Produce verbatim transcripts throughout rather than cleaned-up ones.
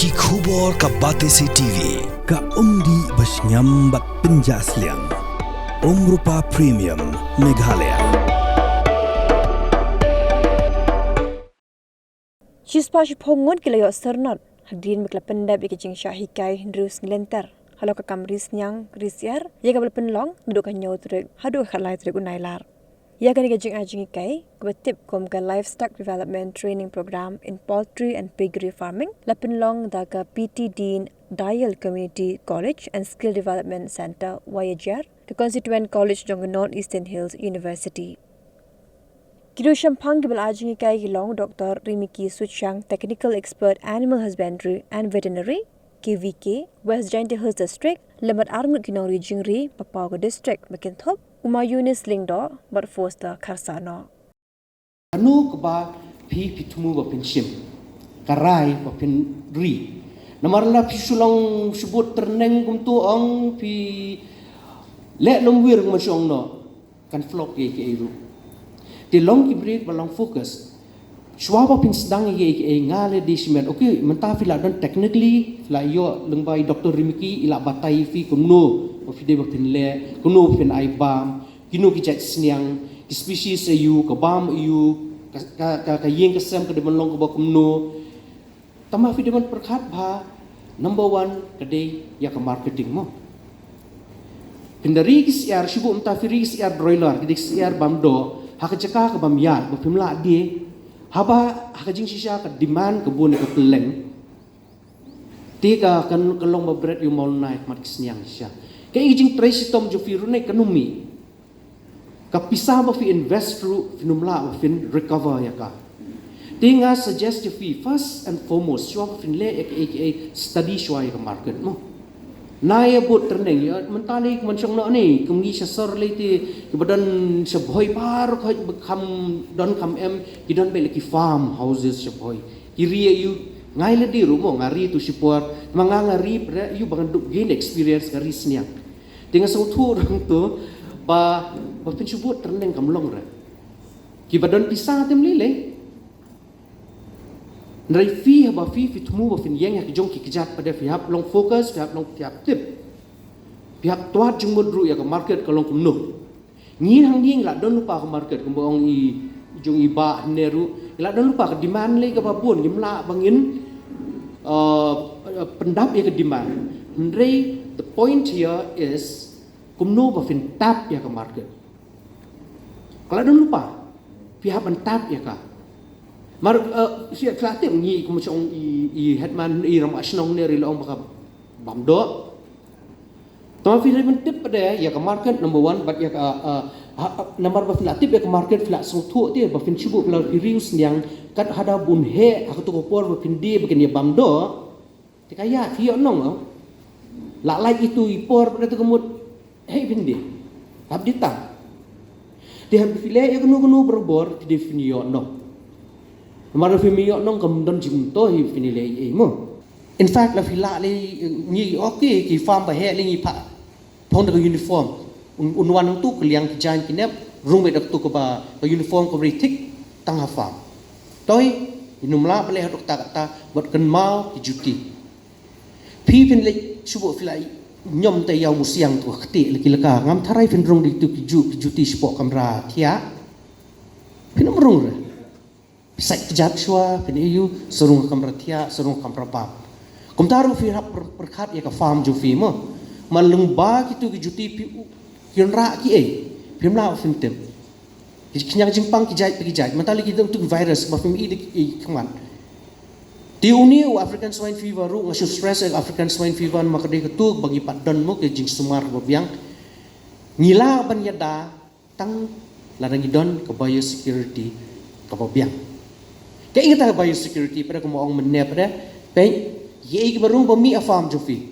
Ki khubor ka Batesi T V. Ka umdih ba shngiam bad pynjah sliang. Umrupa Premium Meghalaya. Shispah shiphew ngut ki la ïoh syrnod hadien ba ki la pyndep ïa ka jingshah hikai hynriew sngi lynter halor ka kam ri sniang ri syiar, ïa kaba la pynlong naduh ka hynñiew tarik haduh ka khatlai tarik u Nailar. Ïa kane ka jingai jinghikai kaba tip kum ka Livestock Development Training Program in Poultry and Piggery Farming la pynlong da ka P T Deen Dayal Community College and Skill Development Centre Wahiajer, ka Constituent College jong ka North Eastern Hills University. Ki riewshemphang kiba la ai jinghikai ki long Doctor Rimiki Suchiang, Technical Expert Animal Husbandry and Veterinary, K V K, West Jaintia Hills District, lem bad arngut ki nongri jingri ba paw ka district ba kynthup u Ma Eunice Lyngdoh bad Foster Kharsa noh. Kano kaba phi phi thmu ba phin shim, ka rai ba phin ri. Namar la phi shu long shu bud tyrneng kumto, ong phi leh lum wir kumba shu ong noh, kan flop ïa kiei ruh. Te long ki briew ba long focus. Shuwa ba phin sdang ïa kiei kiei, nga leh dei shimet. Okay, mynta phi la don technically, phi la ïoh lyngba i Doctor Rimiki, i la batai phi kumno ba phi dei ba phin leh, kumno ba phin ai bam, kino ki jait sniang, ki species aiu, ka bam aiu, ka, ka, ka, ka ïing ka sem ka dei ban long kaba kumno. Tangba phi dei ban pyrkhat ba number one ka dei ïa ka marketing mo. Phin da ri ki syiar, shu bud mynta phi ri ki syiar broiler, ki dei ki syiar bam doh, ha ka jaka ka bam ïaid ba phim lah die. Haba ha ka jingshisha ka demand ka bun ka pylleng. Te ka kan ka long ba bret ïa u maw nai mat ki sniang shisha. Ka i jingtrei shitom jong phi ruh ne ka numi. Ka pisa ba phi invest ruh phin ym lah ba phin recover ïa ka. Te nga suggest ïa phi first and foremost, shuwa ba phin leh ïa ka, ïa ka, ïa ka study shuwa ïa ka market mo. Na ïa bud tyrneng ïa mynta lei kumba shong noh ne, kum ngi sha sor lei te kiba don sha Bhoi baroh khoit ba kham don kham em, ki don beit la ki farm houses sha Bhoi. Ki ri ïa u, ngai lade ruh mo, nga ri tu shipor, ma nga nga ri pre ïa u ba ngan dup gain experience nga ri sniang. Te nga sngewthuh rang tu ba, ba phin shu bud tyrneng kam long re. Kiba don pisa te ym lei lei. Hynrei phi haba phi phi thmu ba phin ïeng ha ki jong ki kjat pat de phi hap long focus, phi hap long, phi hap tip. Phi hap twad jingmut ruh ïa ka market ka long kumno. Ngi hangne ngi la don lypa ka market kumba ong i jong i Bah hangne ruh. Ngi la don lypa ka demand lei kaba bun, ngim lah ba ngin, uh, pyndap ïa ka demand. Hynrei the point here is kumno ba phin tap ïa ka market. Ka la don lypa, phi hap ban tap ïa ka. Mar, uh, shu ïa ka la tip ngi kumba ong i, i headman i rangbah shnong ne ri la ong ba ka bam doh. Tangba phi dei ban tip pat de ïa ka market number one, bad ïa ka, uh, ha, ha, namar ba phi la tip ïa ka market phi la sngewthuh te ba phin shu bud la phi ri u sniang kat haba un heh ha kato ka por ba phin die ba kin ïa bam doh. Te ka ïa phi ïoh nong, oh. La lait itu i por pat de te ka mut heh phin die. Hap die tang. Te haba phi leh ïa kano kano barabor te dei phin ïoh nong. Namar phi ym ïoh nong kam don jingmyntoi phin leh ei ei mo. In fact la phi lah lei ngi, okay, ki farm ba heh lei ngi phah phong da ka uniform. Un, un wan nangtu ka liang ki jaiñ ki nep, rung beit da katu kaba, ka uniform kaba ri thik tang ha farm. Toi, in ym lah ba leh haduh katta katta, bad kynmaw ki juti. Phi phin leit shu bud phi la ñiom te ïa u musiang tu ka ktieh la ki laka. Ngam tharai phin rung da itu ki ju, ki juti shapoh kamra thiah. Phin ym rung re. Phi sait kjat shuwa, phin ïoh, sa rung ha kamra thiah, sa rung ha kamra bam. Kumta ruh phi hap pyr-, pyrkhat ïa ka farm jong phi mo. Man lyngba kitu ki juti phi u, ki wanrah kiei. Phim lah phin tip. Ki khñiang jingpang ki jait pa ki jait. Mynta lei ki dang tu ki virus ba phim i da ki khmat. Te une u African swine fever ruh nga shu stress ïa African swine fever namar ka dei katu ba ngi pat don mo ka jingsumar ba biang. Ngi lah ban ïada tang lada ngi don ka biosecurity kaba biang. Kaei kata ka biosecurity, pat de kumba ong mynne pat de, peit, ïa kiba rung ba mih ha farm jong phi.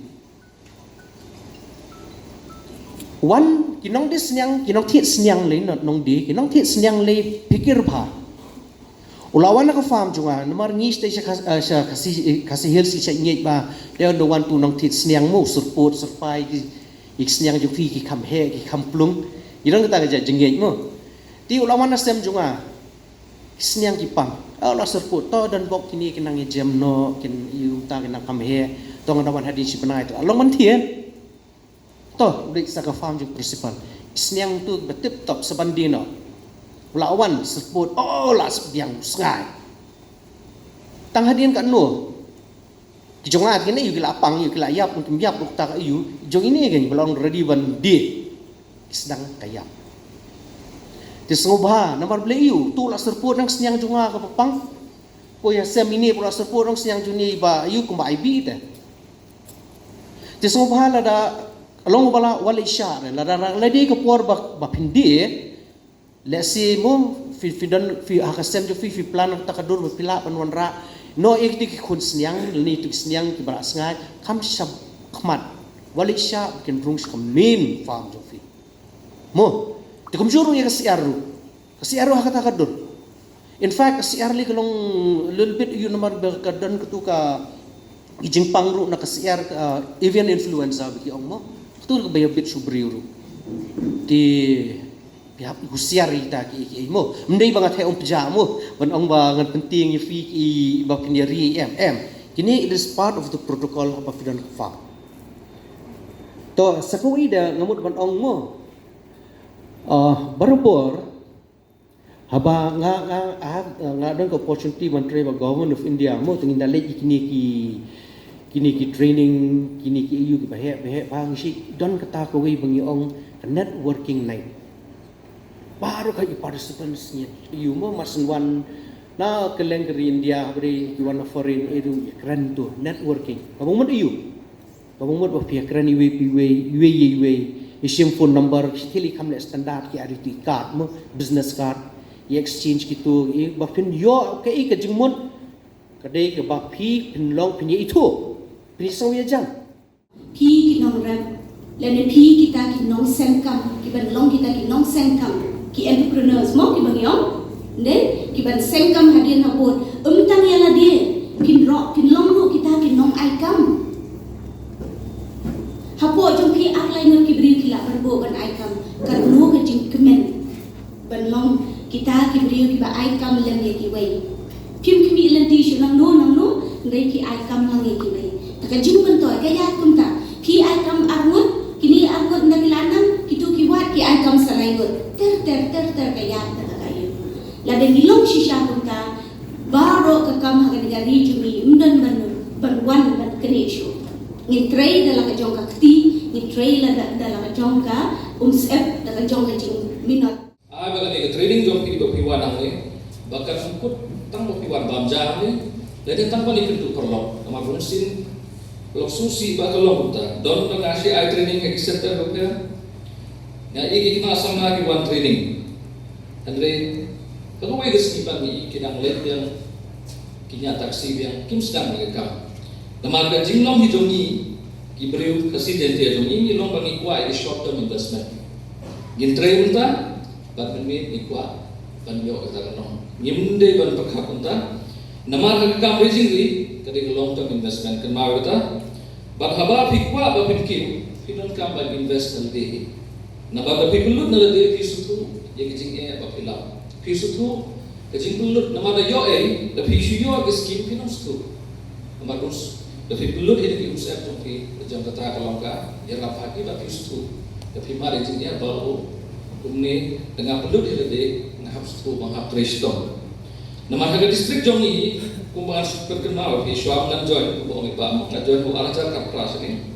Wan, ki nongdie sniang, ki nongthied sniang lei, not nongdie, ki nongthied sniang lei phikir bha. U la wan na ka farm jong nga, namar ngi sha, sha, sha Khasi, Khasi Hills ngi shait ngeit ba, te wan tu nongthied sniang mo, syrpud, syrpai, ki, ki sniang jong phi, ki kham heh, ki kham plung. Ngi don kata ka jait jingngeit mo. Te u la wan na sem jong nga. Ki sniang ki pang. Oh, la syrpud to, don bok kine ki nang ïa jem noh, kin ïa u ta ki nang kam he. To nga da wan hadien shi bnai to. Long man thied. To, u dei sa ka farm jong principal. Ki sniang tu ba tip top sa ban die noh. U la wan syrpud. Oh, la sbiang u sngai. Tang hadien ka no. Ki jong nga kine ïu ki la pang, ïu ki la ïap, kim ïap ruh ta ka ïu. Jong ine kine ba long ready ban die. Ki sdang ka ïap. Te sngewbha namar balei ïu tu la syrpud nang sniang jong nga ka ba pang. Ko ïa sem ine pula syrpud nang sniang jong ine ba ïu kumba ai bi te. Te sngewbha lada long ba la wala isha re lada ra lade ka por ba ba phin die. Lehse mo phi phi don phi ha ka sem jong phi phi plan ta ka dur ba phi lah ban wanrah. No, ïa kito ki khun sniang lane kito ki sniang ki ba la sngai kam shab khmat. Wala isha ba kin rung sha ka main farm jong phi. Mo, te kumjuh ruh ïa ka syiar ruh. Ka syiar ruh ha kata ka dur. In fact, ka syiar lei ka long little bit ïu namar ba ka don katu ka i jingpang ruh na ka syiar, uh, avian influenza ba ki ong mo. Katu ka ba ïa bit shu briew ruh. Te phi hap husiar ïa kita ki ki mo. Ym dei ba nga theh ong pja mo. Ban ong ba ngan pyntieng ïa phi ki ba phin ïa ri em em. Kine it is part of the protocol haba phi don ka farm. To sa kawei da nga mut ban ong mo. Ah, barabor haba nga nga nga, nga don ka opportunity ban trei ba Government of India mo, te ngin da leit ïa kine ki kine ki training, kine ki ïu ki ba heh ba heh ba ngi shi don kata kawei ba ngi ong ka networking night. Baroh ka i participants ngi ïu mo mar syn wan na kylleng ka ri India, haba dei ki wan na foreign, ïa ruh ïa kren tu networking. Ka bang mut ïu. Ka bang mut ba phi ïa kren iwei pa iwei, iwei ïa iwei. I shim phone number, shi thili kam leh standard ki ïa ri tu i card mo, business card, i exchange kitu, i ba phin ïoh ka i ka jingmut. Ka dei ka ba phi phin long phin ïa ithuh. Phin ïa sngew ïa jam. Phi ki nongrep lane phi kita ki nongsengkam, ki ban long kita ki nongsengkam, ki entrepreneurs mo ki bang ïong. Ne ki ban sengkam hadien habud. Ym tang ïa lade, kin rok kin long ruh kita ki nong ai kam. Hapoh jong phi ar lai ngut ki briew ki lah ban buh ban ai kam. Katno ka jingkmen ban long kita ki briew ki ba ai kam lem ïa kiwei. Phim khmih lynti shu nangno nangno, hynrei phi ai kam lang ïa kiwei. Ta ka jingmyntoi ka ïaid kumta. Phi ai kam ar ngut, kine ar ngut nda ki la nang, kitu ki wad ki ai kam sa lai ngut. Ter ter ter ter ka ïaid kata ka ïaid. Lada ngi long shisha kumta, baroh ka kam ha kane ka ri jong ngi ym don ban ban wan ban kane shuh. Ngin trei da la ka jong ka kti, ngin trei la da, da la ka jong ka umsyep, da ka jong ka jingminot. Ai ba kane ka training jong phi ba phi wan hangne ba kan kut tang ba phi wan bam ja hangne. Lane tang ba ni kyntu paralok namar bun sien lok susi ba ka long kumta. Don ba nga shi ai training ha ki center ba phi nga i ki kina samla ki wan training. Hynrei ka kawei ka sngi ba ngi ki dang leit biang, ki ñiah taxi biang, kim sdang ïa ka kam. Namar ka jinglong hi jong ngi ki briew Khasi Jaiñtia jong ngi, ngi long ba ngi kwah ïa ki short term investment. Ngin trei mynta bad mynmiet ngi kwah ban ïoh kata ka nong. Ngim dei ban pyrkhat mynta namar ka kam ri jingri ka dei ka long term investment, kynmaw kata. Bad haba phi kwah ba phin kiew, phi donkam ban invest na lade hi. Namar da phi pynlut na lade phi sngewthuh ïa ka jingeh ba phi lap. Phi sngewthuh ka jingpynlut namar da ïoh ei, da phi shu ïoh ka skim phi nang sngewthuh. Namar da da phi pynlut ïa ki umsyep jong phi, jong kata ka long ka ïarap ha ki, da phi sngewthuh. Da phi mad ïa ka jingeh ba, oh, kumne da nga pynlut ïa lade, nga hap sngewthuh ba nga hap trei shitom. Namar ha ka district jong ngi, kumba ngan shu pynkynmaw ïa phi, shuwa ngan join, kumba ong i Bah, ngan join kumba ar hajar khatphra sini.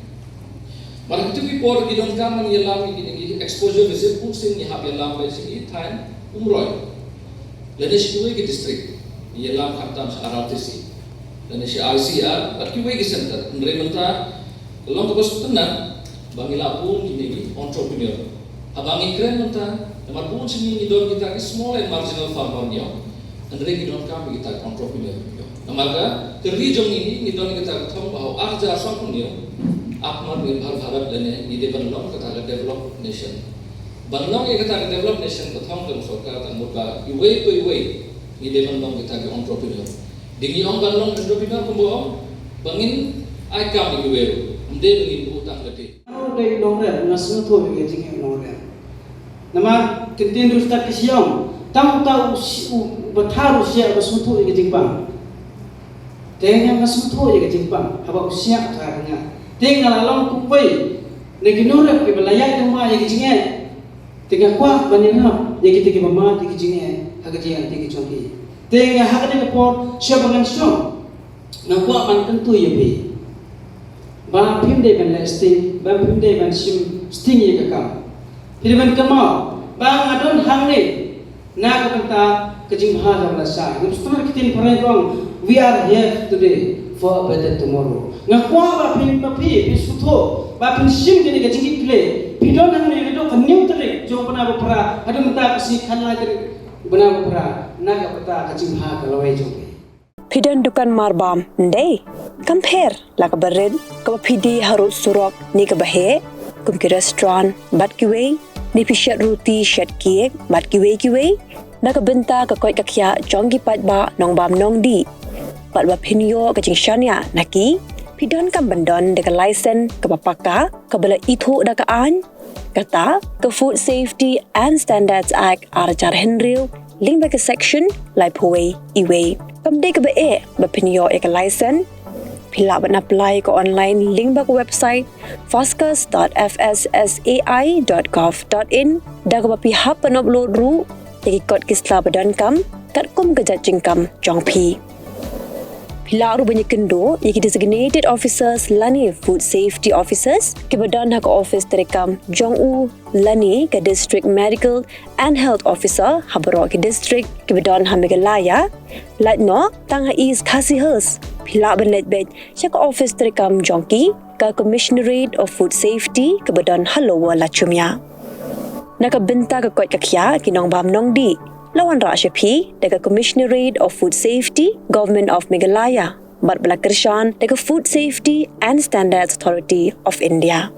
Namar ha kitu ki por ngi donkam ban ïalam ïa kine ki exposure visit, bun sien ngi hap ïalam bad sha ki thaiñ Umroi. Lane sha kiwei ki district ngi ïalam, khamtam sha R R T C lane sha I C R bad kiwei ki center. Hynrei mynta ka long kaba sngewtynnat ba ngi lah bun kine ki entrepreneur. Haba ngi kren mynta, namar bun sien ngi don kita ki small and marginal farmer ngi ong. Hynrei ngi donkam kita ki entrepreneur ngi ong. Namar ka ri jong ngi, ngi don kita ki thong ba ha u ar hajar sanphew hynñiew Atmanirbhar Bharat lane ngi dei ban long kata ka developed nation. Ban long ïa kata ka developed nation ka thong ka sorkar, tang mut ba iwei pa iwei ngi dei ban long kita ki entrepreneur. Dei ngi ong ban long entrepreneur kumba ong ba ngin ai kam ïa kiwei ruh, ym dei ba ngin buh tang lade. Nga ruh dei nongrep, nga sngewthuh ïa ka jingeh nongrep. Namar ktien riewstad ki shu ong, Tang uta u shi-, u, u ba thar u shiah ba sngewthuh ïa ka jingpang. Te nga nga sngewthuh ïa ka jingpang, haba u shiah u thar ïa nga. Te nga la long kawei na ki nongrep kiba la ïaid lem bad ïa ka jingeh. Te nga kwah ban ïarap ïa kita kiba mad ïa ka jingeh ha ka jingïaid lynti ka jong ki. Te nga ha kane ka por, shuwa ba ngan shong, nga kwah ban kyntu ïa phi ba phim dei ban leh sting, ba phim dei ban shim sting ïa ka kam. Phi dei ban kynmaw ba nga don hangne na ka bynta ka jingbha kaba la shai. Ngam sngewthuh ki ktien phareng, ong, "We are here today for a better tomorrow." Nga kwah ba phi, ba phi, phi sngewthuh, ba phin shim kane ka jingkitkhlieh. Phi don hangne naduh ka hynñiew tarik jong u bnai ba phra haduh mynta ka sngi khatlai tarik u bnai ba phra, na ka bynta ka jingbha ka lawei jong phi. Phi don dukan marbam, ym dei? Kam pher la kaba rit, kaba phi die harud surok ne kaba heh, kum ki restaurant bad kiwei, ne phi shet ruti, shet cake bad kiwei kiwei, na ka bynta ka koit ka khiah jong ki paidbah nongbam nongdih. Bad ba phin ïoh ka jingshaniah na ki, phi donkam ban don da ka license kaba paka, kaba la ithuh da ka aiñ, kata ka Food Safety and Standards Act ar hajar hynriew, lyngba ka section laiphew wei, iwei. Kam dei kaba eh ba phin ïoh ïa ka license. Phi lah ban apply ka online lyngba ka website fascus dot f s s a i dot gov dot in, da kaba phi hap ban upload ruh ïa ki kot ki sla ba donkam katkum ka jait jingkam jong phi. Phi lah ruh ban ïakynduh ïa ki designated officers lane food safety officers kiba don ha ka office treikam jong u lane ka district medical and health officer ha baroh ki district kiba don ha Meghalaya. Lait noh tang ha East Khasi Hills, phi lah ban leit beit sha ka office treikam jong ki, ka Commissionerate of Food Safety kaba don ha Lower Lachumia. Na ka bynta ka koit ka khiah ki nongbam nongdih, la wanrah sha phi da ka Commissionerate of Food Safety, Government of Meghalaya, bad ba la kyrshan da ka Food Safety and Standards Authority of India.